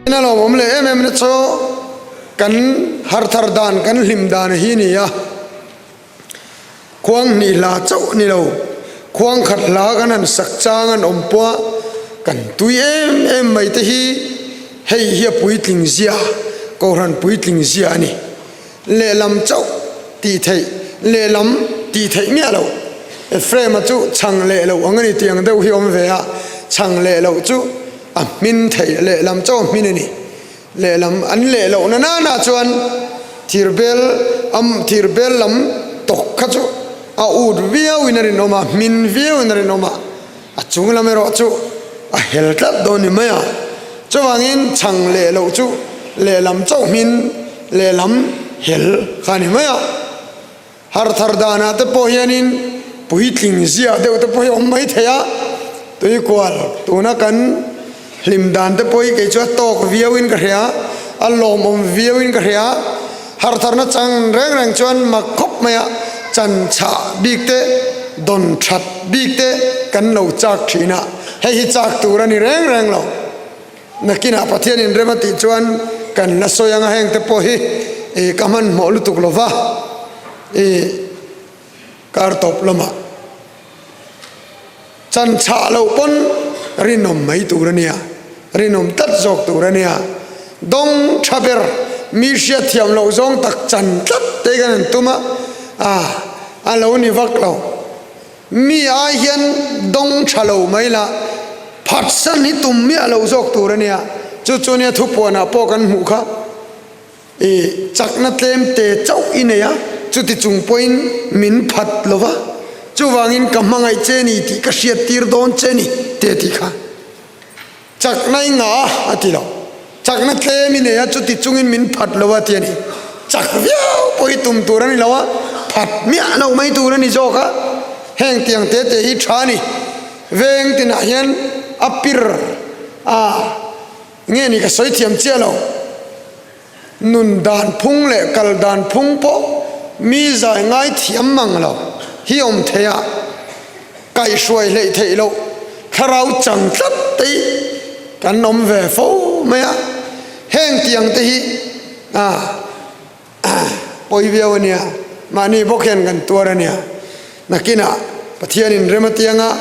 A lawmawm leh em em na chu kan harthar dan kan hlim dan hi a ni a, khuang hnih hla chauh a ni lo, khuang khat hla kan han sak chang an awm pawh a, kan tui em em mai te hi hei hi a puitling zia, Kohhran puitling zia a ni. Lehlam chauh tih theih, lehlam tih theih miah loh. Ephraim-a chu chhang leh loh ang a ni tih ang deuh hi awm ve a, chhang leh loh chu a hmin theih, lehlam chauh a hmin a ni. Lehlam an leh loh na nana chuan thirbel am thirbel lam tawk kha chu a ut viauin a rinawm a, hmin viauin a rinawm a, a chung lam erawh chu a hel tlat dawn ni mai a. Chuvangin chhang leh loh chu lehlam chauh hmin lehlam hel kha a ni mai a. Har thar danah te pawh hianin puitling ziah deuh te pawh hi a awm mai thei a, tuikual tuna kan hlim dan te pawh hi kei chu a tawk viauin ka hria, a lawmawm viauin ka hria. Har tharna chang reng reng chuan mak khawp mai a, chan chhah bik te, dawn that bik te kan lo chak thin a, hei hi chak tur a ni reng reng lo. Nakinah Pathian in rem a tih chuan kan la sawi ang a, heng te pawh hi ih ka hmanhmawh lutuk lo va, ih kar tawp lamah chan chhah loh pawn rinawm mai tur a nia, rinawm tlat zawk tur a nia. Dawng tha ber mi hriatthiam loh zawng tak chan tlat te kan han tum a, ah a lo ni vak lo. Mi ai hian dawng tha lo mai la, phatsan hi tum miah lo zawk tur a nia. Chu chu nia thupuanah pawh kan hmuh kha. I chakna tlem te chauh i nei a, chuti chung pawhin min phat lo va, chuvangin ka hmangaih che ni tih ka hriat tir dawn che ni te tih kha. Chakna i ngah a, a ti lo. Chakna tlem i nei a, chuti chungin min phat lo a ti a ni. Chak viau pawh hi tum tur a ni lo a, phat miah lo mai tur a ni zawk a. Heng tiang te te hi tha a ni. Veng tinah hian a pir a, nge ni ka sawi thiam chiah lo. Nun dan phung leh kal dan phung pawh mi zai ngai thiam mang lo hi awm thei a, kaihhruai hleih theih loh thlarau chang tlat te hi kan awm ve fo mai a, heng tiang te hi a pawi viau a nia, mahni bawk hian kan tuar a nia. Nakinah Pathianin rem atianga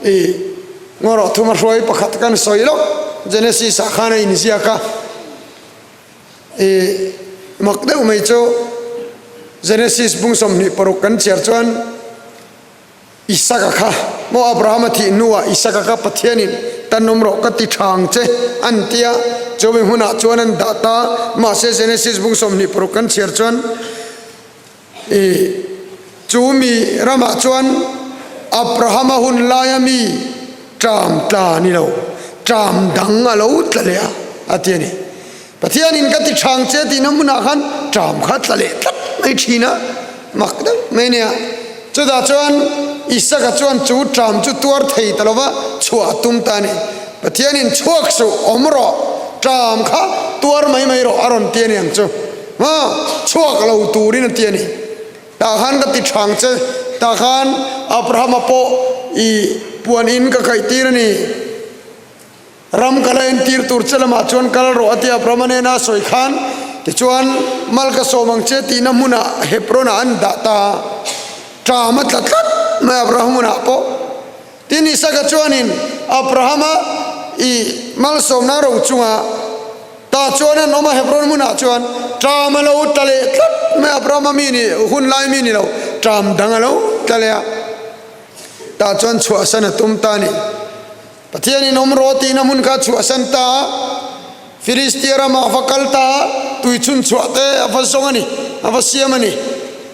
i ngawrawh thuma hruai pakhat kan sawi loh Genesis ah khan a inziak a. I mak deuh mai chu Genesis bung 26 kan chhiar chuan Isaka kha maw Abrahama thih hnuah Isaka kha Pathianin tanawm rawh ka ti tha ang che an ti a, chumi hmunah chuan an dah ta. Mahse Genesis bung 26 kan chhiar chuan I chu mi ramah chuan Abrahama hun laia mi ṭam tla ni lo, ṭam dang a lo tla leh a, a ti a ni. Pathianin ka ti ṭhang che tihna hmunah khan ṭam kha tla leh tlat mai ṭhin a, mak deuh mai nia. Chutah chuan Isaka chuan chu ṭam chu tuar thei ta lova chhuah a tum ta a ni. Pathianin chhuak suh, awm rawh, ṭam kha tuar mai mai rawh a rawn ti a ni ang chu. Hma chhuak lo turin a ti a ni. Tah khan ka ti thang che, tah khan Abrahama pawh i puan in ka kaih tir a ni. Ram ka la entir tur che lamah chuan kal rawh a ti Abrahama nena a sawi khan. Tichuan mal ka sawm ang che tihna hmunah Hebron-ah an dah ta a. Ṭam a tla tlat mai Abraham hunah pawh. Tin, Isaka chuanin Abrahama i malsawmna ro chunga tah chuan an awm a, Hebron hmunah chuan ṭam a lo tla leh tlat mai, Abrahama mi ni, hun lai mi ni lo, ṭam dang a lo tla leh a, tah chuan chhuahsan a tum ta a ni. Pathianin awm rawh tihna hmun kha chhuahsan ta a, Filistia ramah a va kal ta a, tui chhunchhuah te a va zawng a ni, a va siam a ni.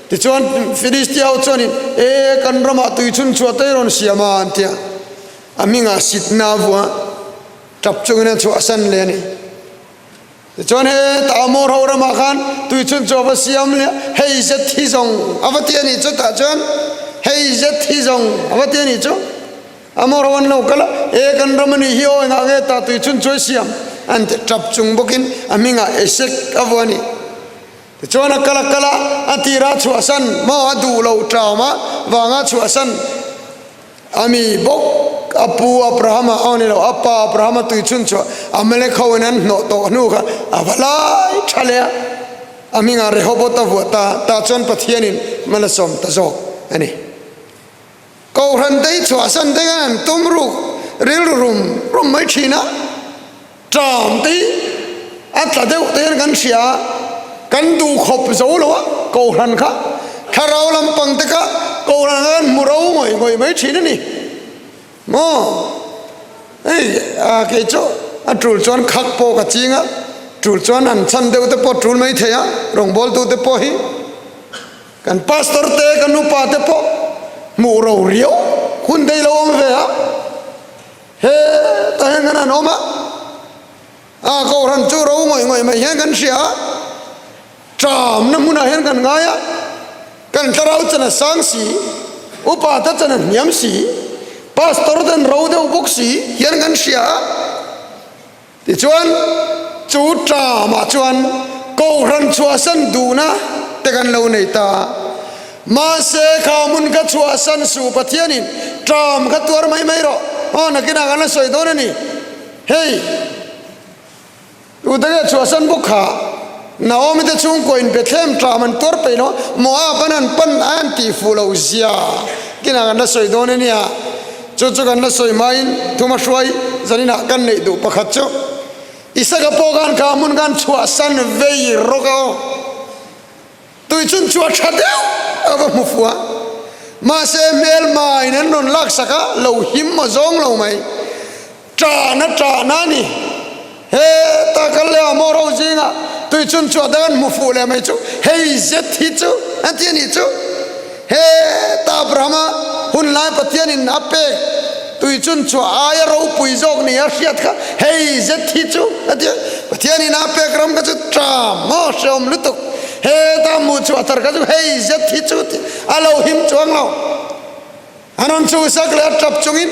Tichuan, Filistia ho chuanin, E, kan ramah tui chhunchhuah te i rawn siam a, an ti a. A hmingah sitna a vuah a, tap chungin a chhuahsan leh a ni. Tichuan, hetah Amor ho ramah khan tui chhunchhuah a va siam leh a, hei zet hi zawng a va ti a nih chu, tah chuan hei zet hi zawng a va ti a nih chu. Amor ho an lo kal a, E kan ram a nih hi aw, engah nge tah tui chhun chu a siam? An ti tap chung bawkin a hmingah Esek a vuah a ni. Tichuan a kal a kal a, a tirah chhuahsan maw a duh loh ṭam a vanga chhuahsan a mi bawk. A pu Abrahama aw ni lo, a pa Abrahama tui chhun chhuah Amalek ho in an hnawh tawh hnu kha a va lai tha leh a, a hmingah Rehoboth a vuah ta, tah chuan Pathianin mal a sawm ta zawk a ni. Kohhran te hi chhuahsan te hian an tum ruk rilru rum rum mai thin a. Ṭam te hi a tla deuh te hian kan hria a, kan duh khawp zo lo a, Kohhran kha thlarau lampang te kha Kohhran kha kan hmu ro ngawih ngawih mai thin a ni maw? Hei a kei chu a tul chuan khak pawh ka ching a, tul chuan an chhan deuh te pawh tul mai thei a, rawngbawltu te pawh hi kan pastor te kan upa te pawh hmuh ro riau hun te hi lo awm ve a. Hetah hian kan han awm a, a kohhran chu ro ngawih ngawih mai hian kan hria a, ṭamna hmunah hian kan ngai a, kan thlarau chan a sang si, upa te chan a hniam si, pastor ten ro deuh bawk si hian kan hria a. Tichuan, chu ṭamah chuan Kohhran chhuahsan duhna te kan lo nei ta a. Mahse, kha hmun kha chhuahsan suh Pathianin ṭam kha tuar mai mai rawh. Aw, nakinah kan la sawi dawn a ni. Hei, tute nge chhuahsan bawk kha? Naomi te chhungkuain Bethlehem ṭam an tuar peih lo, Moab an han pan a an tih fuh lo zia kinah kan la sawi dawn a nia. Chu chu kan la sawi hmain thuma hruai zaninah kan neih duh pakhat chu Isaka pawh khan kha hmun khan chhuahsan vei rawk a aw. Tui chun chu a tha deuh a va hmu fuh a, mahse hmelmain an rawn laksak a, lo him a zawng lo mai. Ṭahna ṭahna a ni. Heta kal leh a maw ro zingah tui chun chu a dang an hmu fuh leh mai chu hei zet hi chu a ti a nih chu. Heta Abrahama hun lai Pathianin a pek tui chun chu aia ropui zawk ni a hriat kha hei zet hi chu a ti a. Pathianin a pek ram kha chu ṭam maw hrehawm lutuk. Heta hmuh chhuah thar kha chu hei zet hi chu tih a lo him chuang lo. A rawn chhuhsak leh a tap chungin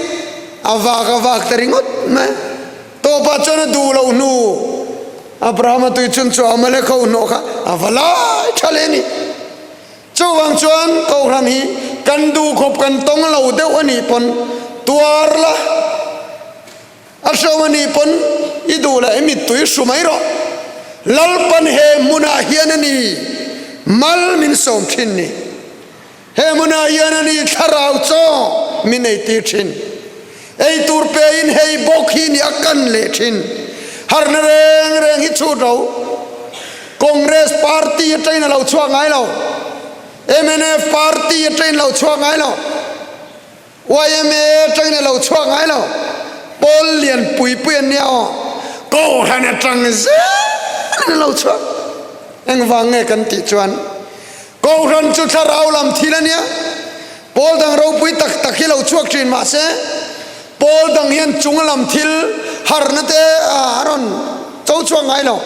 a vak a vak ta ringawt mai. Tawpah chuan a duh loh hnu Abrahama tui chhun chu Amalek ho hnawh kha a va lai tha leh a ni. Chuvang chuan Kohhran hi kan duh khawp kan tawng lo deuh a nih pawn tuar la, a hreawm a nih pawn i duh leh i mittui hru mai rawh. Lalpan he hmunah hian a ni mal min sawm thin ni. He hmunah hian a ni thlarau chaw min ei tir thin. Ei tur pein hei bawk hi ni a kan leh thin. Harna reng reng hi chhut ro. Congress party atangin a lo chhuak ngai lo. Mnf party atangin a lo chhuak ngai lo. Yma atangin a lo chhuak ngai lo. Pawl lian pui pui an nia aw. Kohhran atang zelin a lo chhuak. Engvang nge kan tih chuan Kohhran chu thlarau lam thil a nia. Pawl dang ropui tak tak hi lo chhuak thin mah se, pawl dang hian chung lam thil harna te a rawn cho chhuak ngai lo.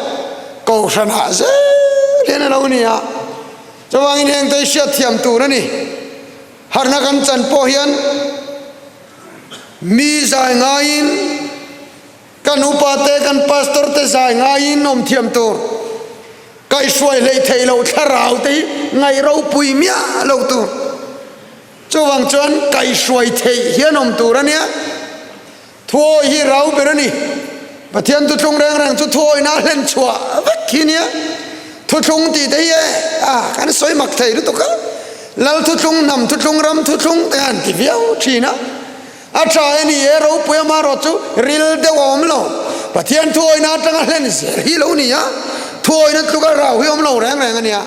Kohhranah zel hian a lo ni a. Chuvangin heng te hi hriatthiam tur a ni. Harna kan chan pawh hian mi zai ngaiin, Kan upa te, kan pastor te zai ngaiin awm thiam tur, kaihhruai hleih theih loh thlarau te hi ngaih ropui miah lo tur. Chuvang chuan kaihhruai theih hian awm tur a nia. Thuawi hi rau ber a ni. Pathian thuthlung reng reng chu thuawina a hlen chhuah vek hi nia. Thuthlung tih te hi e a kan sawi mak thei lutuk a. Lal thuthlung, hnam thuthlung, ram thuthlung te an ti viau thin a. A tha e ni e, ropui amarawh chu ril deuh a awm lo. Pathian thuawina atanga hlen zel hi lo ni a, thuawina tluka rau hi awm lo reng reng a nia.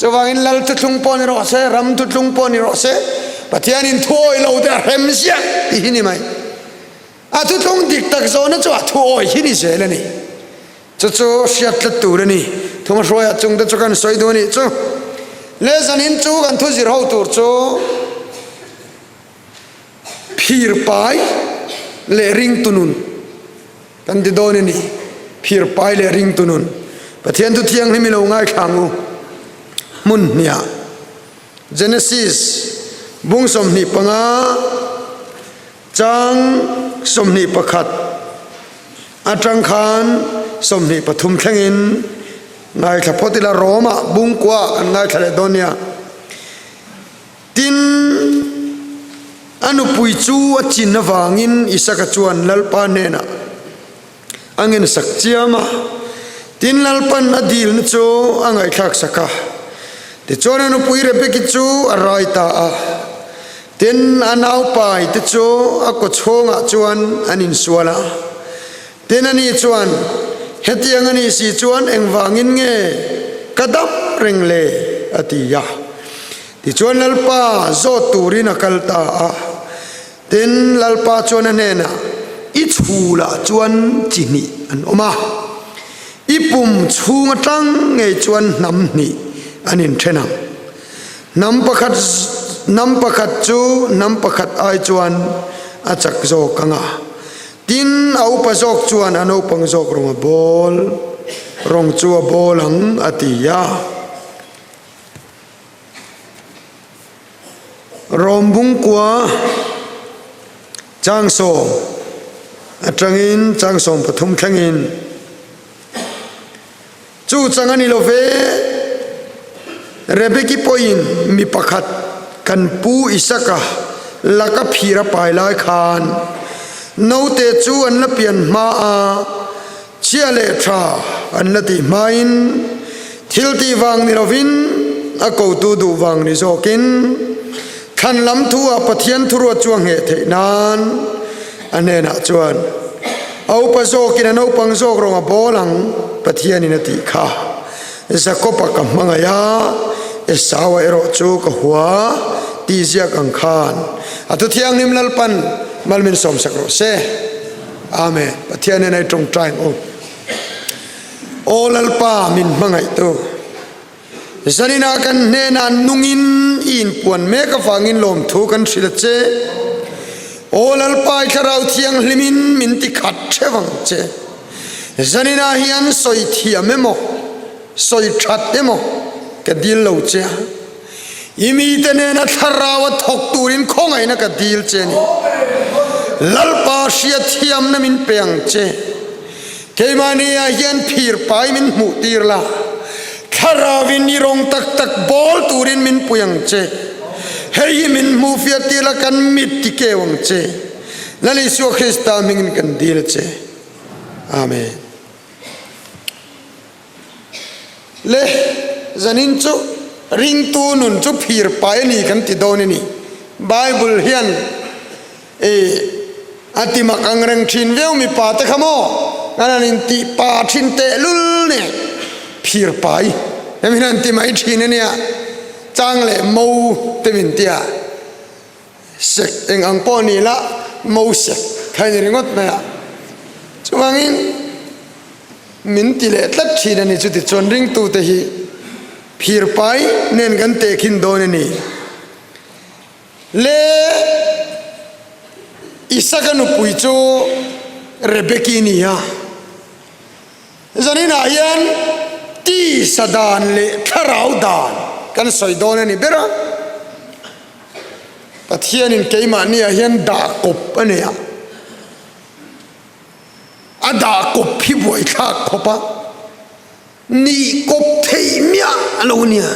Chuvangin Lal thuthlung pawh ni rawh se, ram thuthlung pawh ni rawh se, Pathianin thuawi lo te a hrem ziah tih hi ni mai. A thuthlung dik tak zawhna chu a thuawi hi ni zel a ni. Chu chu hriat tlat tur a ni. Thuma hruaia chungte chu kan sawi duh a nih chu. Le zanin chu kan thu zir ho tur chu. Phir pai leh ringtu nun kan ti dawn a ni. Phir pai leh ringtu nun. Pathian thu thianghlim i lo ngaithla ang u. Hmun hniah Genesis bung 25 chang 21 atang khan 23 thlengin ngaithla phawt ila Rome-ah bung kua kan ngaithla leh dawn nia. Tin, A nupui chu a chin avangin Isaka chuan Lalpa hnenah a ngensak chiam a, tin Lalpan a dilna chu a ngaihthlak sak a. Tichuan a nupui Rebeki chu a rai ta a, tin a naupai te chu a kawchhawngah chuan an insual a. Tin ani chuan, Hetiang a nih si chuan engvangin nge ka dam reng le? a ti a. Tichuan Lalpa zawt turin a kal ta a. Tin Lalpa chuan a hnenah, I chhulah chuan chi hnih an awm a, i pum chhung atang ngei chuan hnam hnih an inthen ang. Hnam pakhat hnam pakhat chu hnam pakhat ai chuan a chak zawk ang a. Tin, a upa zawk chuan a naupang zawk rawng a bawl, rawng chu a bawl ang, a ti a. Rom bungkua changsawm atangin changsawm pathum thlengin chu chang a ni lo ve. Rebeki pawhin mi pakhat kan pu Isaka laka phir a pai lai khan naute chu an la pian hma a, chhia leh tha an la tih hmain thil tih vang ni lovin a kotu duh vang ni zawkin thlan lam thu ah Pathian thuruat chu a ngheh theih nan a hnenah chuan a upa zawkin a naupang zawk rawng a bawl ang Pathianin a tih kha. Jakob-a ka hmangaih a, Esau-a erawh chu ka hua tih ziak ang khan a thu thianghlim Lalpan mal min sawmsak rawh se. Amen. Pathian hian ei tawngtai ang u. Aw Lalpa min hmangaihtu, zaninah kan hnenah nungin i inpuan mek avangin lawmthu kan hrilh a che. Aw Lalpa i thlarau thianghlimin min tikhat theuh ang che. Zaninah hian sawi thiam emaw, sawi that emaw ka dil lo che a, i mite nena thlarau a thawk turin khawngaihna ka dil che a ni. Lalpa hriatthiamna min pe ang che. Keimahniah hian phir pai min hmuh tir la, thlarauin i rawng tak tak bawl turin min pui ang che. Hei hi min hmuh fiah tir la, kan mit ti keu ang che. Lal Isua Krista hmingin kan dil a che. Amen. Le zanin chu ringtu nun chu phir pai a ni kan ti dawn a ni. Bible hian e a ti mak ang reng thin viau mipa te kha maw kan han in tih pa thin teh lul nen phir pai hemi hian an ti mai thin a nia chang leh mo te min tia. Sek eng ang pawh ni la, mo sek kha ni ringawt mai a. Chuvangin min ti leh tlat thin a ni. Chutichuan ringtute hi phir pai nen kan tehkhin dawn a ni. Le Isaka nupui chu Rebeki ni a. Zaninah hian tisa dan leh thlarau dan kan sawi dawn a ni ber a. Pathianin keimahniah hian dah kawp a nei a, a dah kawp hi buaithlak khawp a, nih kawp theih miah a lo nia.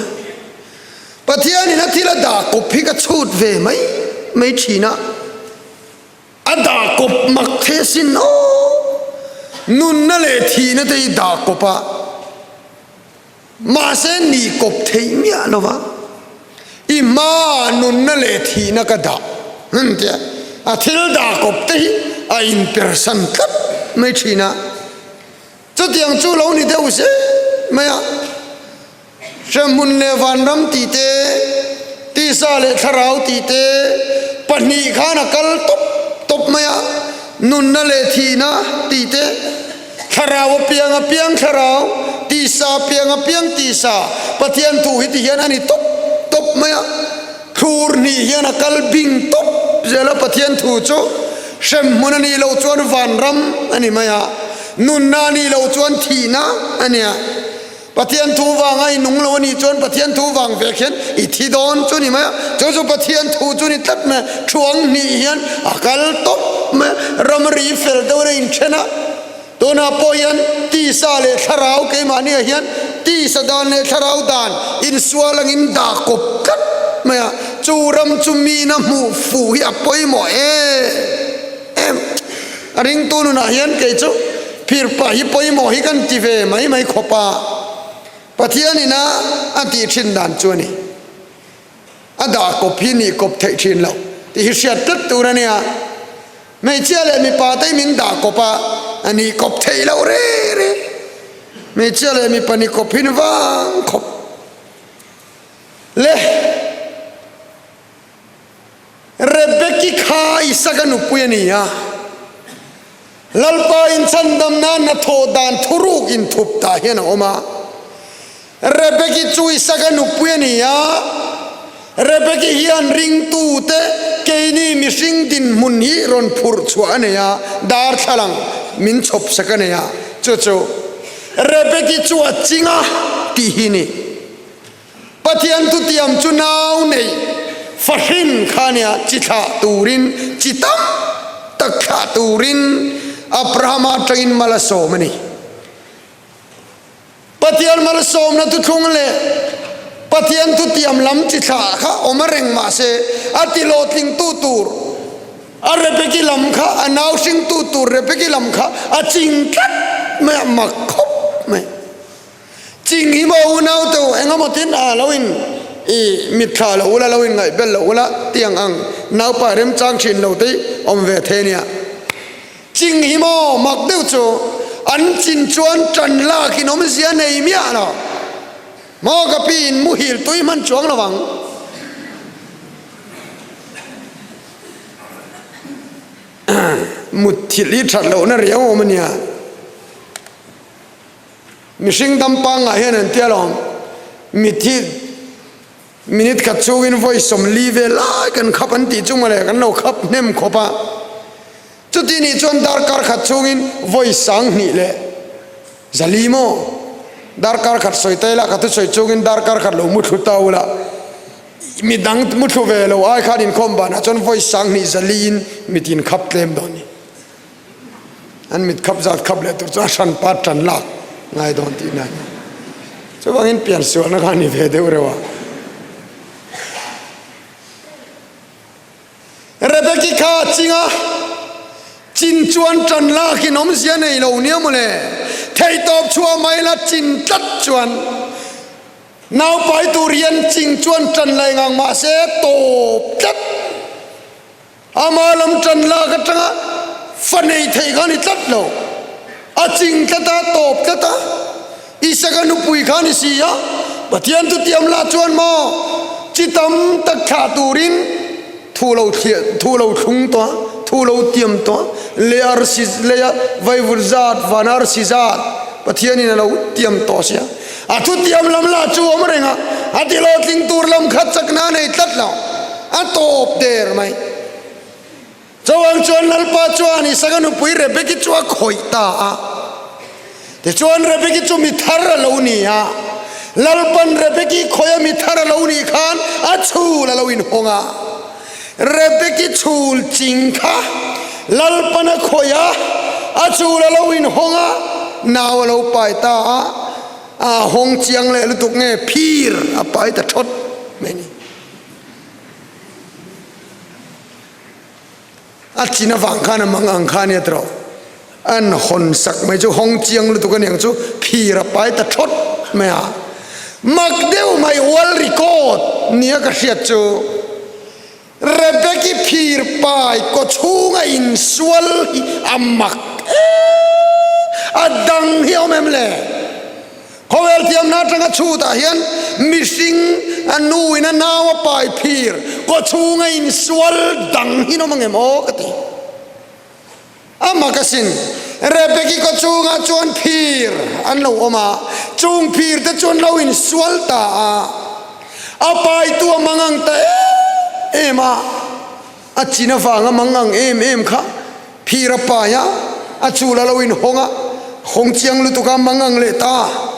Pathianin a thil a dah kawp hi ka chhut ve mai mai thin a, a dah kawp mak thei asin aw, nunna leh thihna te hi dah kawp a. Mahse ni kawp theih miah lo va, i hma nunna leh thihna ka dah hman tia a thil dah kawp te hi a inpersan tlat mai thin a. Chutiang chu lo ni deuh zel mai a, hremhmun leh vanram tih te, tisa leh thlarau tih te pahnih khan a kal tawp tawp mai a, nunna leh thihna tih te, Thlarau a piang a piang thlarau, tisa a piang a piang tisa, Pathian thu hi ti hian a ni tawp tawp mai a, thlur hnih hian a kal bing tawp zel a, Pathian thu chu hremhmun a nih loh chuan vanram a ni mai a, nunna a nih loh chuan thihna a ni a. Pathian thu vanga i nung lo a nih chuan Pathian thu vang vek hian i thi dawn chu ni mai a, chu chu Pathian thu chu ni tlat mai a, thuang hnih hian a kal tawp mai a, ramri fel deuhin a inthen a, tunah pawh hian tisa leh thlarau keimahniah hian tisa dan leh thlarau dan insual angin dah kawp tlat mai a. Chu ram chu miin a hmuh fuh hi a pawimawh em em. A ringtu nunah hian kei chu phir pah hi pawimawh hi kan ti ve mai mai khawp a, Pathianin a a tih thin dan chu a ni. A dah kawp hi nih kawp theih thin loh tih hi hriat tlat tur a nia. Hmeichhia leh mipa te hi min dah kawp a, a nih kawp theih loh reng reng. Hmeichhia leh mipa ni kawp hi ni vang khawp le. Rebeki kha Isaka nupui a ni a, Lalpa inchhandam nan hnathawh dan thuruk inthup tah hian a awm a. Rebeki chu Isaka nupui a ni a, Rebeki hian ringtute keini mihring dinhmun hi rawn phurh chhuah a nei a, darthlalang min chhawp sak a nei a, chu chu Rebeki chu a ching a tih hi ni. Pathian thutiam chu nau neih fahrin kha nia chi thlah turin, chi tam tak thlah turin Abrahama atangin mal a sawm a ni. Pathian malsawmna thuthlung leh Pathian thutiam lam chi thlah kha awm a reng mah se, a ti hlawhtlingtu tur a Rebeki lam kha, a nau hringtu tur Rebeki lam kha a ching tlat mai a, mak khawp mai. Ching hi maw unau te u, eng emaw tin a lo in i mitthla lo ula, lo in ngaihbel lo ula tiang ang naupai remchang thin lo te hi awm ve thei a nia. Ching hi maw mak deuh chu an chin chuan tan lak in awmzia nei miah lo. Maw ka pi in muhil tui hman chuang lo ang. Mutthilh hi that lohna riau awm a nia. Mihring dam pangngai hian an tia lo. Mithi Minute khat chungin vawi 40 vel lai kan khap an tih chu mawle kan lo khap hnem khawp a. Chuti nih chuan darkar khat chungin vawi 2000 leh 400 maw? Darkar khat sawi ta ila ka thusawi chungin darkar khat lo mu thlu ta ula midang mu thlu ve lo ai khan inkhawm banah chuan vawi 2400 in mitin khap tlem dawn ni. An mit khap zat khap leh tur chu a hran pat tan lak ngai dawn tih na a ni. Chuvangin pian sualna kha a ni ve deuh reuh a. Rebeki kha a ching a, chin chuan tan lakin awmzia nei lo nia mawle. Theihtawp chhuah mai la chin tlat chuan naupai tur hian ching chuan tan la engang mahse tawp tlat. Ama lam tan lak atanga fa nei theih kha a ni tlat lo. A ching tlat a, tawp tlat a, Isaka nupui kha a ni si a, Pathian thutiam lah chuan maw chi tam tak thlah turin thu lo thliah, thu lo thlung tawh a, thu lo tiam tawh a, lei arsi, leia vaivut zat, van arsi zat Pathianin a lo tiam tawh si a. A thutiam lam lah chu awm reng a, a ti hlawhtling tur lam kha chakna a nei tlat lo. A tawp der mai. Chauang chuan Lalpa chuan Isaka nupui Rebeki chu a khawih ta a. Tichuan Rebeki chu mi thar a lo ni a. Lalpan Rebeki khawih a mi thar a lo nih khan a chhul a lo inhawng a. Rebeki chhul ching kha Lalpan a khawih a, a chhul a lo inhawng a, nau a lo pai ta a. A hawng chiang leh lutuk nge phir a pai ta thawt mai a ni. A chin avang khan a mang ang kha ania tawh an hawn sak mai chu hawng chiang lutuk aniang chu phir a pai ta thawt mai a mak deuh mai world record nia ka hriat chu Rebeki phir pai kaw chhunga insual hi a mak em a dang hi a awm em le? Khawvel thiamna atanga chhutah hian mihring a nu in a nau a pai phir kaw chhunga insual dang hi an awm angem aw ka ti. A mak asin, Rebeki kaw chhungah chuan phir an lo awm a, chung phir te chuan lo insual ta a, a paitu a mangang ta em em a. A chin avanga mangang em em kha phir a pai a, a chul a lo inhawng a, hawng chiang lutuk a mangang leh ta.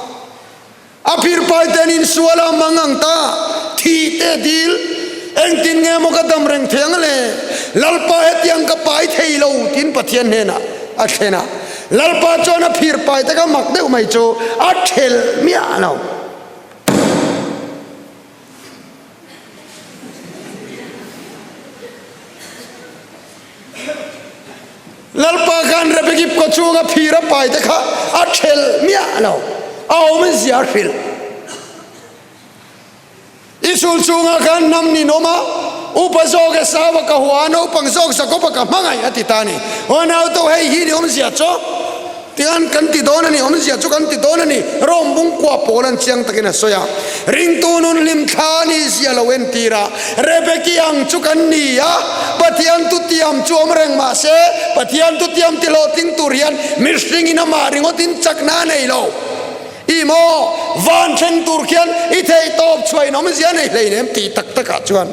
A phir pai te an insual a, mangang ta, thi te dil, engtin nge maw ka dam reng thei ang le, Lalpa hetiang ka pai thei lo tiin Pathian hnenah a thlen a. Lalpa chuan a phir pai te kha mak deuh mai chu a thelh miah lo. Rebeki kawchhunga phir a pai te kha a thelh miah lo, a awmzia a hrilh. I sul chhungah khan hnam ninawm a, upa zawk Esau-a ka hua a, naupang zawk Jakob-a ka hmangaih a ti ta a ni. Aw nauto hei hi ni awmzia chu tiang kan ti dawn a ni, awmzia chu kan ti dawn a ni. Rome bungkua pawl an chiang takin a sawi a, ringtu nun hlimthla a nih zia lo entir a, Rebeki ang chu kan ni a, Pathian thutiam chu awm reng mah se, Pathian thutiam ti hlawhtling tur hian mihringin amah ringawtin chakna a nei lo. I maw? Van thleng tur khian i theih tawp chhuah in awmzia nei hleinem tih tak takah chuan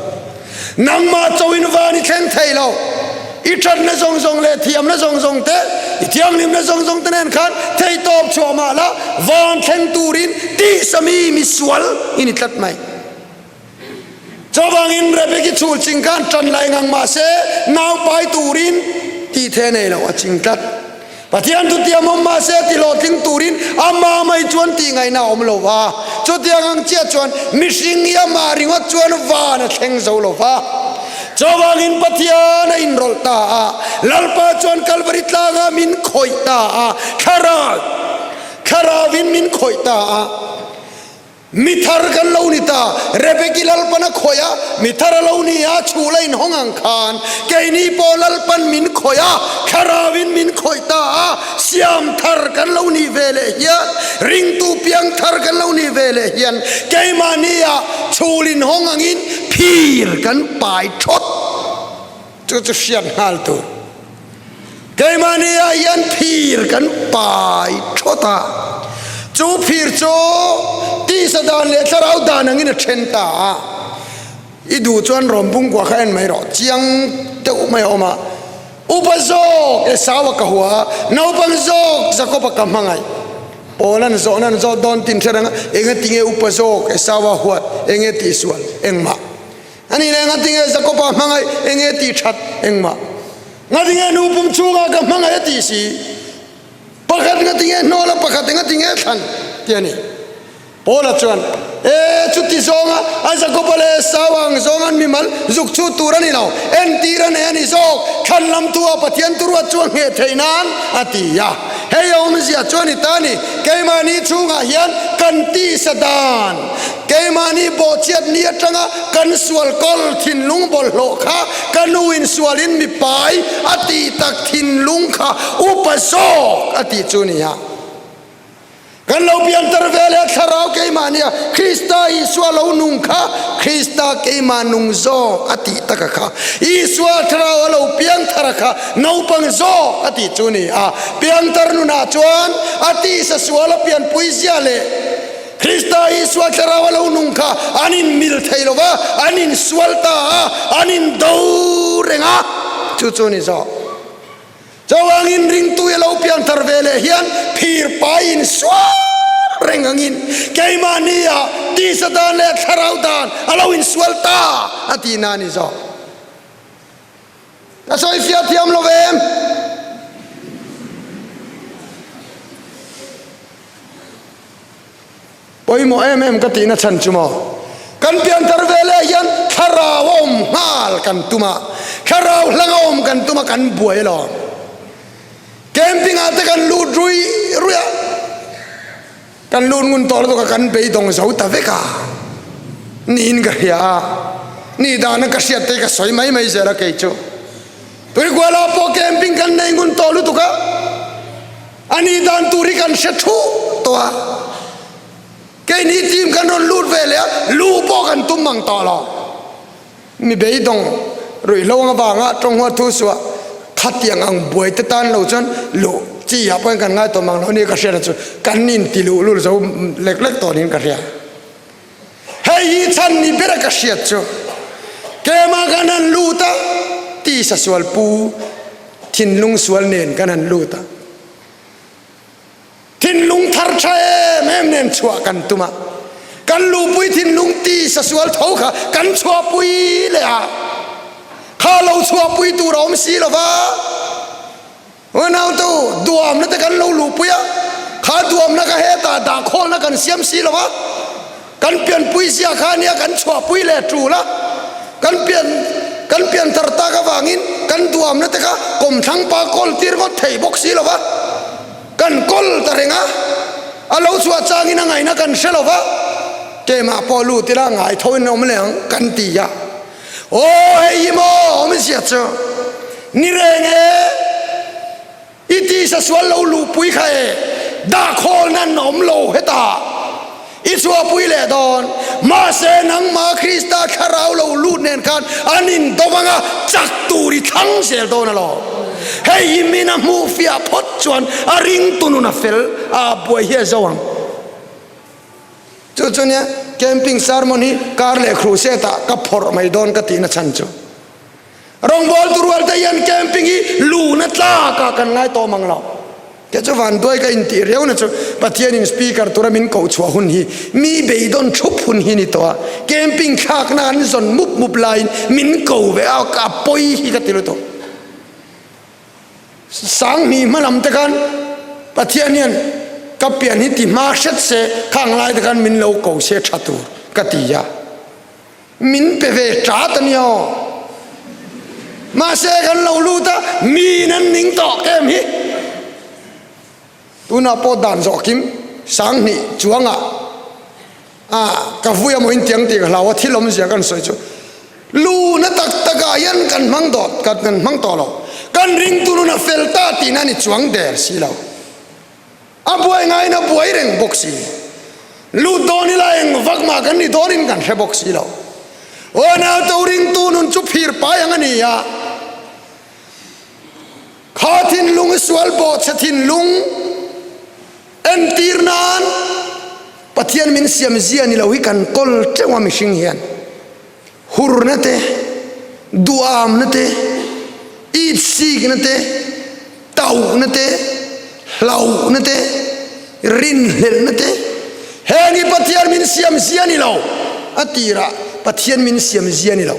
nangmah chauhin van i thleng thei lo. I thatna zawng zawng leh thiamna zawng zawng te, i thianghlimna zawng zawng te nen khan theih tawp chhuah mah la van thleng turin tihsami misual i ni tlat mai. Chuvangin Rebeki chhul ching khan tan lai ngang mah se nau pai turin tih the nei lo a ching tlat. Pathian thutiam awm mah se ti hlawhtling turin amah mai chuan tih ngaihna a awm lo va. Chutiang ang chiah chuan mihring hi amah ringawt chuan van a thleng zo lo va. Chuvangin Pathian a inrawlh ta a, Lalpa chuan Kalvari tlangah min khawih ta a, thlarau thlarauin min khawih ta a. Mi thar kan lo ni ta, Rebeki Lalpan a khawih a, mi thar a lo ni a, chhul a inhawng ang khan keini pawh Lalpan min khawih a, Thlarauin min khawih ta a, siam thar kan lo nih ve leh hian, ringtu piang thar kan lo nih ve leh hian keimahnia chhul inhawng angin phir kan pai thawt. Chu chu hriat nghal tur. Keimahni ah hian phir kan pai thawt a, chu phir chu tisa dan leh thlarau dan angin a then ta a. I duh chuan rawn bungkua kha en mai rawh, chiang deuh mai a awm a. Upa zawk Esau-a ka hua a, naupang zawk Jakob-a ka hmangaih. Paul-a'n zawhna an zawt dawn tin hre reng a, engatinge upa zawk Esau-a huat, enge tihsual, engmah. A nih leh ngatinge Jakoba hmangaih enge tih that engmah? Ngatinge nu pum chhungah ka hmangaih a tih si? Pakhat ngatinge hnawl a pakhat engatinge thlan tih a ni. Paula chuan, E, chuti zawnga a Jakoba leh Esau ang zawng an mimal zuk chhut tur a ni lo, entir a nei a ni zawk, thlan lam thu ah Pathian thuruat chu a ngheh theih nan a ti a. Hei a awmzia chu a ni ta a ni, keimahni chhungah hian kan tisa dan, Keimahni bawhchiat ni atanga kan sual kawl thinlung bawlhhlawh kha ka nuin sualin mi pai a tih tak thinlung kha upa zawk a tih chu nia. Kan lo pianter ve leh thlarau keimahnia Krista Isua lo nung kha Krista keimah nung zawk a tih taka kha Isua thlarau a lo piangthar a kha naupang zawk a tih chu nia. Piangthar nunah chuan a tisa sual a pianpui zia leh Krista Isua thlarau a lo nung kha an inmil thei lo va, an insual ta a, an indo reng a, chu chu a ni zawk. Chuvangin ringtu i lo pianthar ve leh hian phir pai insual reng angin keimahnia tisa dan leh thlarau dan a lo insual ta a tihna a ni zawk. Ka sawi fiah thiam lo em? Pawimawh em em ka tihna chhan chu maw? Kan pianthar ve leh hian thlarau a awm nghal kan tum a, thlarau hlang a awm kan tum a kan buai alawm. Camping ah te kan lut rui rui a, kan lut ngun tawh lutuk a kan beidawng zo ta vek a niin ka hria a, nih dana ka hriat te ka sawi mai mai zel a kei chu. Tuikuala pawh camping kan nei ngun tawh lutuk a. A nih dan tur hi kan hre thuh tawh a, keini team kan rawn lut ve leh a, luh pawh kan tum mang tawh lo. Mi beidawng ruihhlo avanga tawng huat thu suah khatiang ang buai te tan lo chuan luh chi ah pawhin kan ngai tawh mang lo nia ka hriat a chu kan inti luh lul zo lek lek tawh niin ka hria. Hei hi chhan ni bera ka hriat chu keimah kan han lut a, tisa sual pu thinlung sual nen kan han lut a, thinlung thar tha em em nen chhuah kan tum a, kan luhpui thinlung tisa sual tho kha kan chhuahpui leh a, kha lo chhuahpui tur a awm si lo va. Unautu, duamna te kan lo luhpui a, kha duamna kha hetah dahkhawlna kan siam si lo a, kan pianpui zia kha nia kan chhuahpui leh tul a, kan pian. Kan pianthar tak avangin kan duamna te kha kawmthlang pa kawl tir ngawt thei bawk si lo va, kan kawl ta reng a, a lo chhuah changin a ngaihna kan hre lo va, keimah pawh lut ila ngai tho in awm leh ang kan ti a. Aw hei hi maw awmzia chu ni reng e. I tisa sual lo luhpui kha e, dah khawl nan awm lo hetah i chhuahpui leh dawn. Mahse nangmah Krista thlarau lo lut nen khan an indawm anga chak tur i thlang zel dawn alawm. Hei hi min a hmuh fiah phawt chuan a ringtu nun a fel a buai hi a zo ang. Chu chu nia camping sermon hi kar leh crusade ah ka phawrh mai dawn ka tihna chhan chu. Rawngbawltu rualte hian camping hi luhna tlakah kan ngai tawh mang lo. Kei chu vanduai ka intih riauna chu Pathianin speaker tura min koh chhuah hun hi mi beidawn thup hun hi ni tawh a, camping thlakna an zawn mup mup laiin min ko ve a, a pawi hi ka ti lutuk. Sanghnih hma lam te khan Pathian hian ka pian hi ti hma hret se khang lai te khan min lo ko se tha tur ka ti a. Min pe ve ṭat a nia aw. Mahse kan lo lut a, miin an ning tawh em hi. Tunah pawh dan zawh kim 2000 chuangah a ka vui a maw intiang tih ka hlau a, thil awmzia kan sawi chu luhna tak takah hian kan hmang dawt kan hmang tawh lo. Kan ringtu nun a fel ta tihna a ni chuang der si lo. A buai ngaiin a buai reng bawk si. Lut dawn ila eng vak mah kan ni dawnin kan hre bawk si lo. Aw nauto ringtu nun chu phir pai ang a ni a. Kha thinlung i sual bawhchhe thinlung entir nan Pathian min siam zia ni lo hi kan kawl teuh a mihring hian. Hurna te, duamna te, itsikna te, tauhna te, hlauhna te, rinhlelhna te, heng hi Pathian min siam zia ni lo, a tirah Pathian min siam zia ni lo.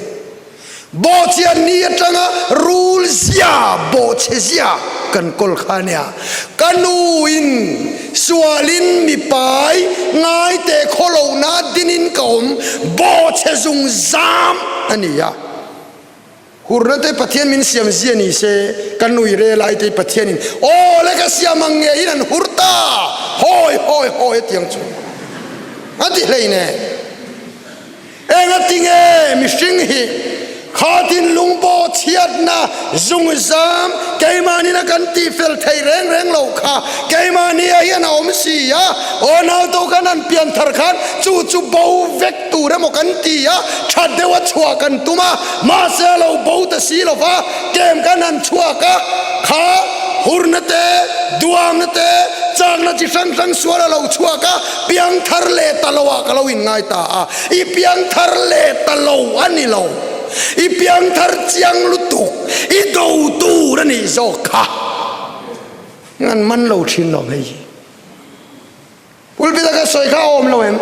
Bawhchhiat ni atanga rul zia, bawhchhe zia kan kawl kha a nia. Ka nu in sualin mi pai ngai teh khawlohna dinin ka awm, bawhchhe zung zam a ni a. Hurna te Pathian min siam zia ni se, ka nui re lai te Pathianin aw le ka siam ang nge in an hur ta, hawi hawi hawi hetiang chu a ti hlei ne. Engatinge mihring hi kha thinlung pawh chhiatna zungzam keimahnin a kan tihfel thei reng reng lo kha keimahni ah hian a awm si a, aw nauto khan an pianthar khan chu chu bo vek tur emaw kan ti a, tha deuh a chhuah kan tum a, mahse a lo bo ta si lo va, kem khan han chhuak a, kha hurna te, duamna te, chakna chi hrang hrang sual a lo chhuak a, piangthar leh ta lo ah ka lo inngai ta a, i piangthar leh ta lo a ni lo, i piangthar chiang lutuk, i do tur a nih zawk kha an man lo thin lo hei hi. Pulpit a ka sawi kha a awm lo em?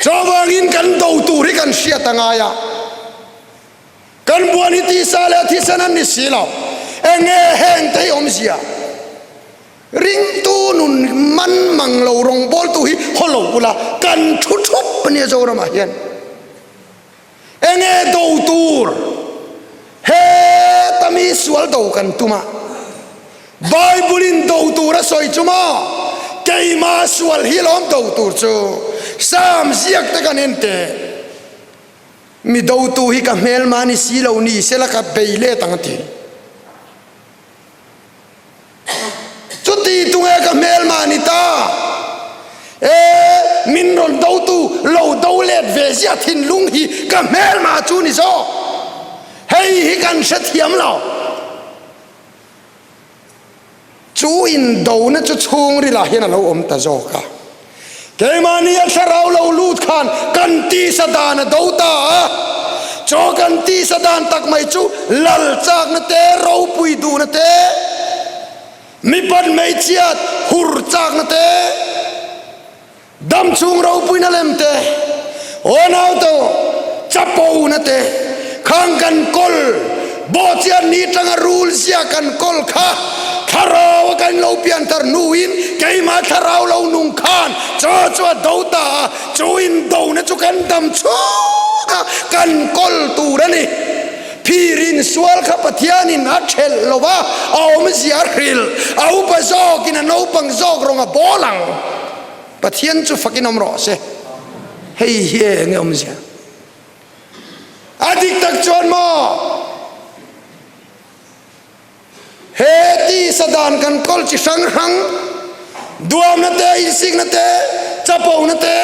Chuvangin kan do tur hi kan hriat a ngai a. Kan buan hi tisa leh thisen an ni si lo. Enge heng te hi awmzia? Ringtu nun man mang lo rawngbawltu hi haw lo ula, kan thu thup a nia Zoramah hian. Enge do tur? Heta mi sual do kan tum a, Bible in do tur a sawi chu maw? Keima sual hi lawm do tur chu. Psalm ziak te kan en teh. Mi dotu hi ka hmelma ni si lo ni sela ka bei let ang a ti. Chuti tunge ka hmelma ni ta? E, min rawn dotu lo do let ve zia thinlung hi ka hmelma chu ni zawk. Hei hi kan hrethiam lo. Chu indona chu chhungrilah hian a lo awm ta zawk a. Keimahni a thlarau lo lut khan kan tisa dan a do ta a. Chaw kan tisa dan tak mai chu lal chakna te, ropui duhna te, mipat hmeichhiat hur chakna te, Damchhung ropuina lem te, Aw-nauto chapona te, khang kan kawl, bawhchiat ni tanga rul zia kan kawl kha Thlarau a kan lo pianthar hnuin. Keimah thlarau lo nung khan chaw chu a do ta a, chu indona chu kan dam chhung a, kan kawl tur a ni. Phirin sual kha Pathianin a thelh lo va, a awmzia a hrilh, a upa zawkin a naupang zawk rawng a bawl ang. Pathian chu fakin awm rawh se. Hei hi eng nge awmzia? A dik tak chuan maw? He tisa dan kan kawl chi hrang hrang, duamna te, insikna te, chapona te,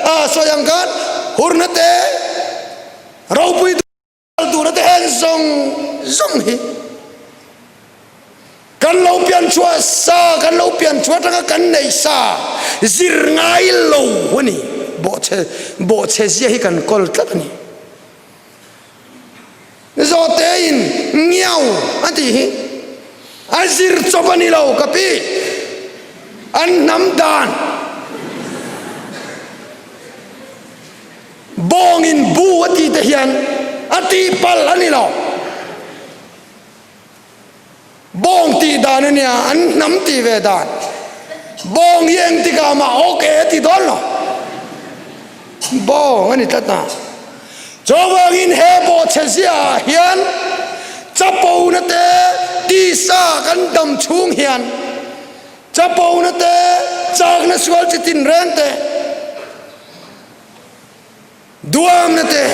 a sawi ang khan hurna te, ropui duhna te heng zawng zawng hi kan lo pian chhuah sa, kan lo pian chhuah atanga kan neih sa zir ngai lo a ni. Bawhchhe bawhchhe zia hi kan kawl tlat a ni. Zawhte in ngiau a tih hi a zir chawp a ni lo ka pi, an hnam dan bawng in bu a tih te hian a tih palh a ni lo, bawng tih dan a nia an hnam tih ve dan, bawng hi engtikah mah ok a ti dawn lo, bawng a ni tlat a. Chuvangin he bawhchhe ziaah hian chapona te tisa kan dam chhung hian chapona te chakna sual chi tinreng te duamna te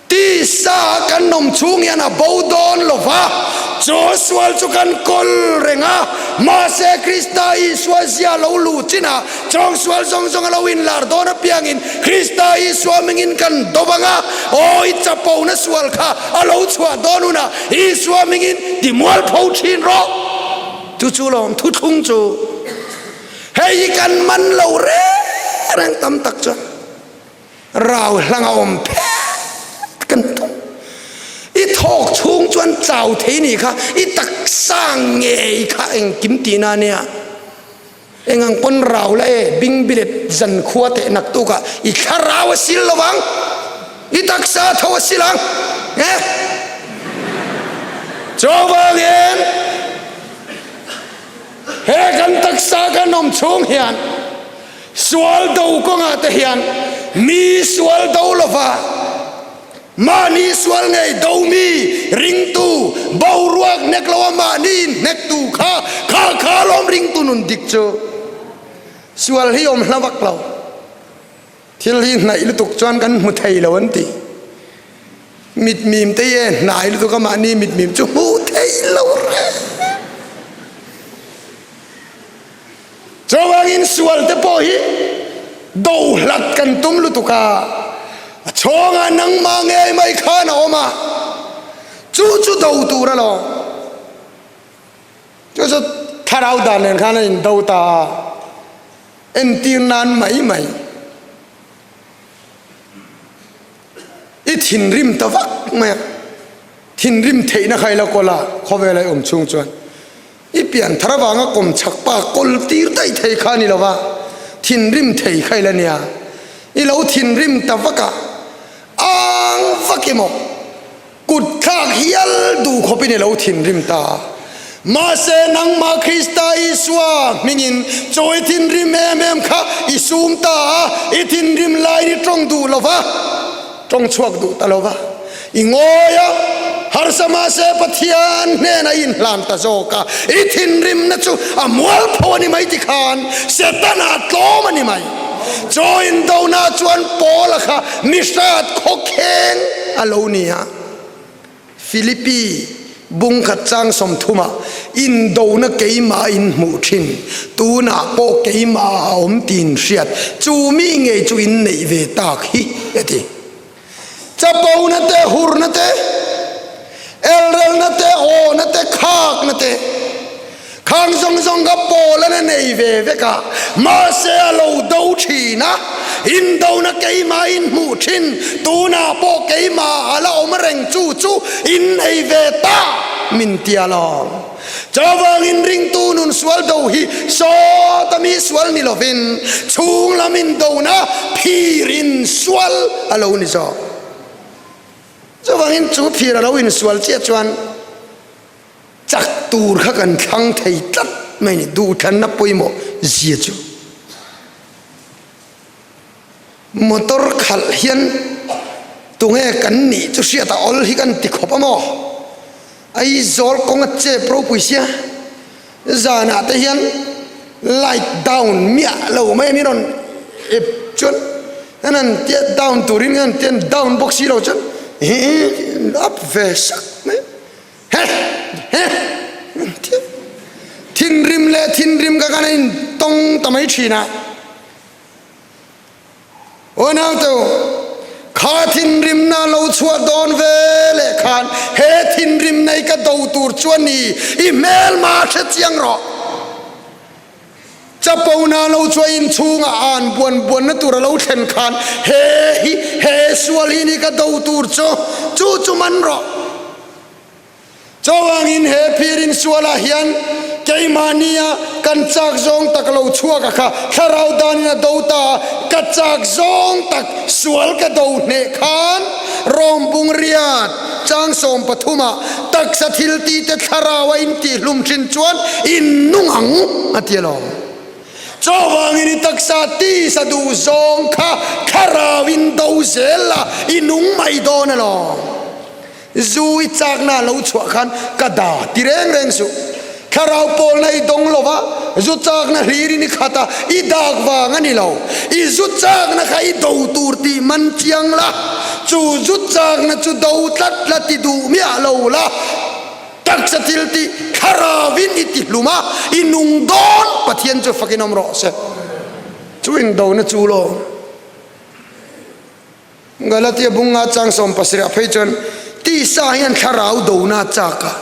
tisa kan awm chhung hian a bo dawn lo va, chu sual chu kan kawl reng a, mahse Krista Isua zia lo luh chinah Chawng sual zawng zawng a lo inlar dawn apiangin Krista Isua hmingin kan do vang a, aw i chapona sual kha a lo chhuah dawn hunah Isua hmingin ti mualpho thin rawh. Chu chu lawm thuthlung chu hei hi kan man lo reng reng tam tak chuan rau hlang a awm phet kan tum. I thawk chhung chuan chau thei nih kha i taksa ngei kha engkim tihna ania. Eng ang pawn rau la e, bingbilet zan khua teh naktuk ah i thlarau a sil lo vang, i taksa a tho a sil ang e. Chuvangin he kan taksa kan awm chhung hian sual do kawngah te hian mi sual do lova, Mahni sual ngei domi ringtu boruak hnek lo a mahni in hnektu kha kha kha lawm ringtu nun dik chu sual hi awm hla vak lo thil hi hnaih lutuk chuan kan hmu thei lo an ti mitmim te ye hnai lutuk a mahni mitmim chu hmu thei lo reng Chuvangin sual te pawh hi do hlat kan tum lutuk a, a chhawngah nangmah ngei mai khan a awm a, chu chu do tur alawm. Chu chu thlarau dan nen khan a indo ta a, entir nan mai mai. I thinrim ta vak mai a, thinrim theihna kha ila kawl a, khawvela i awm chhung chuan. I pian thar avanga kawm chak pa kawl tir daih thei kha a ni lo va, thinrim thei kha ila nia. I lo thinrim ta vak a, ang vak emaw, kut thlak hial duh khawpin i lo thinrim ta a. Mahse nangmah Krista Isua hmingin chaw i thinrim em em kha i sum ta a, i thinrim laiin i tawng duh lo va, tawng chhuak duh ta lo va. I ngawi a, harsa mahse Pathian hnenah i inhlan ta zawk a, i thinrimna chu a mualpho a ni mai ti khan Setana a tlawm a ni mai. Chaw indona chuan Paula kha mi hrat khawkheng a lo ni a. Philippi bungkhat chang sawmthumah indona keimah in hmuh thin, tunah pawh keimah a awm tiin hriat, chu mi ngei chu in neih ve tak hi, a ti. Chapona te, hurna te, elrelna te, awna te, khakna te, khang zawng zawng kha Paula'n a nei ve vek a, mahse a lo do thin a, indona keimah in hmuh thin, tunah pawh keimah a la awm reng chu chu in nei ve ta min tia lawm. Chuvangin ringtu nun sual do hi sawta mi sual ni lovin chhung lam indona phir insual a lo ni zawk. Chuvangin chu phir a lo insual chiah chuan chak tur kha kan thlang thei tlat mai ni, duhthlanna pawimawh. zia chu. Motor khalh hian tunge kan nih chu hriat a awl hi kan ti khawp a maw? Aizawl kawng a chep ropui sia, zanah te hian light down miah lo mai min rawn ep chuan an han tia down turin an tian down bawk si lo chuan hi up ve sak mai he he an tia thinrim leh thinrim ka kan a intawng ta mai thin a. Aw naute, kha thinrimna lo chhuah dawn ve leh khan he thinrim nei ka do tur chuan ni i hmelma hre chiang rawh. Chapona lo chhuah inchhunga an buan buanna tur a lo thlen khan he hi he sual hi ni ka do tur chu chu chu man rawh. Chuvangin he phirin sualah hian keimahnia kan chak zawng tak lo chhuak a kha thlarau danin a do ta a, ka chak zawng tak sual ka do hneh khan Rom bung riat chang 13 ah taksa thil tite thlarau a intihlum thin chuan in nung ang a ti alawm. Chuvangin i taksa tisa duh zawng kha thlarau in do zel la i nung mai dawn alawm. Zu i chakna a lo chhuah khan ka da ti reng reng suh. Thlarau pawlna i dawng lo va, zu chakna hlirin i khat a, i dak vang a ni lo. I zu chakna kha i do tur tih man chiang la, chu zu chakna chu do tlat la ti duh miah lo la, taksa thil tih thlarauin i ti hlum a, i nung dawn Pathian chu fakin awm rawh se. Chu indona chu lo. Galatia bunga chang 17 ah phei chuan tisa hian thlarau dona a chak a,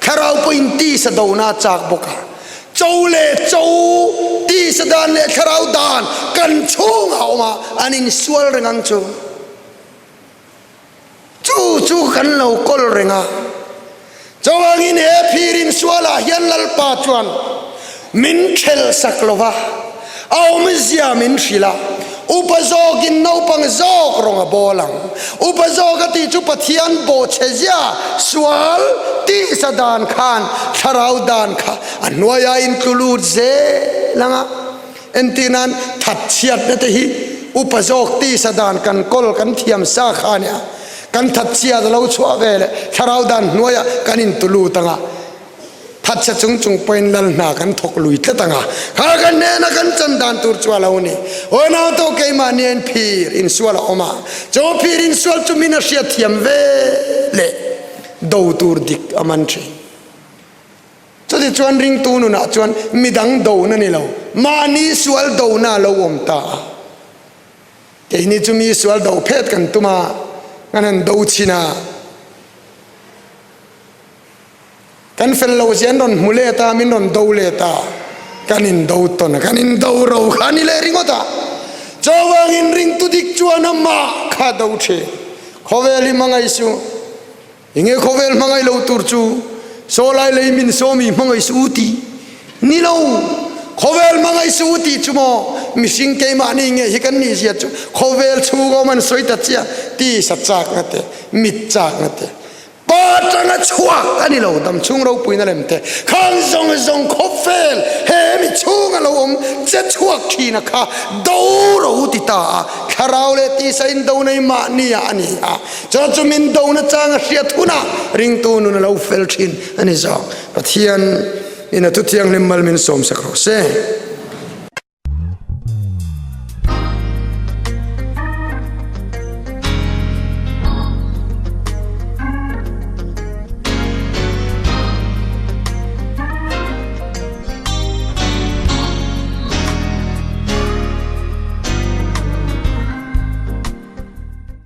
thlarau pawhin tisa dona a chak bawk a. Cho leh cho, tisa dan leh thlarau dan kan chhungah a awm a, an insual reng ang chu. Chu chu kan lo kawl reng a. Chuvangin he phir insualah hian Lalpa chuan min thelh sak lo va, a awmzia min hrilh a, upa zawkin naupang zawk rawng a bawl ang. Upa zawk a tih chu Pathian bawhchhe zia sual tihsa dan khan thlarau dan kha a hnuaia intlu lut zel ang a. Entir nan thatchhiatna te hi upa zawk tisa dan kan kawl kan thiam sa kha a nia. Kan thatchhiat a lo chhuah ve leh thlarau dan hnuaiah kan intu lut ang a, thatchhe chung chung pawhin lal hna kan thawk lui tlat ang a, kha kan hnena kan chan dan tur chu a lo ni. Aw nauto keimahni en phir insual a awm a, chu phir insual chu min a hriatthiam ve leh do tur dik a man thin. Chutichuan ringtu nunah chuan midang dona ni lo, mahni sual dona a lo awm ta a. Keini chu mi sual do phet kan tum a, kan han do chhin a. Kan fel lo zia an rawn hmu let a, min rawn do let a, kan indo tawn a, kan indo ro kha a ni leh ringawt a. Chuvangin ringtu dik chuan amah kha a do thin. Khawvel hi hmangaih suh. Enge khawvel hmangaih lo tur chu sawlai lei min sawmi hmangaih suh u tih ni lo. Khawvel hmangaih suh u tih chu maw mihring keimahni nge hi kan nih zia chu khawvel chhung awm an sawi ta chiah tisa chakna te mit chakna te pa tanga chhuak a ni lo dam chhung ropuina lem te khang zawng zawng khawvel he mi chhunga lo awm che chhuak thina kha do ro ti ta a thlarau leh tisa in do nei mahni ah a ni a. Chu chu min do na chang a hriat hunah ringtu nun a lo fel thin a ni zawk. Pathian in a thu thianghlim mal min sawm sak rawh se.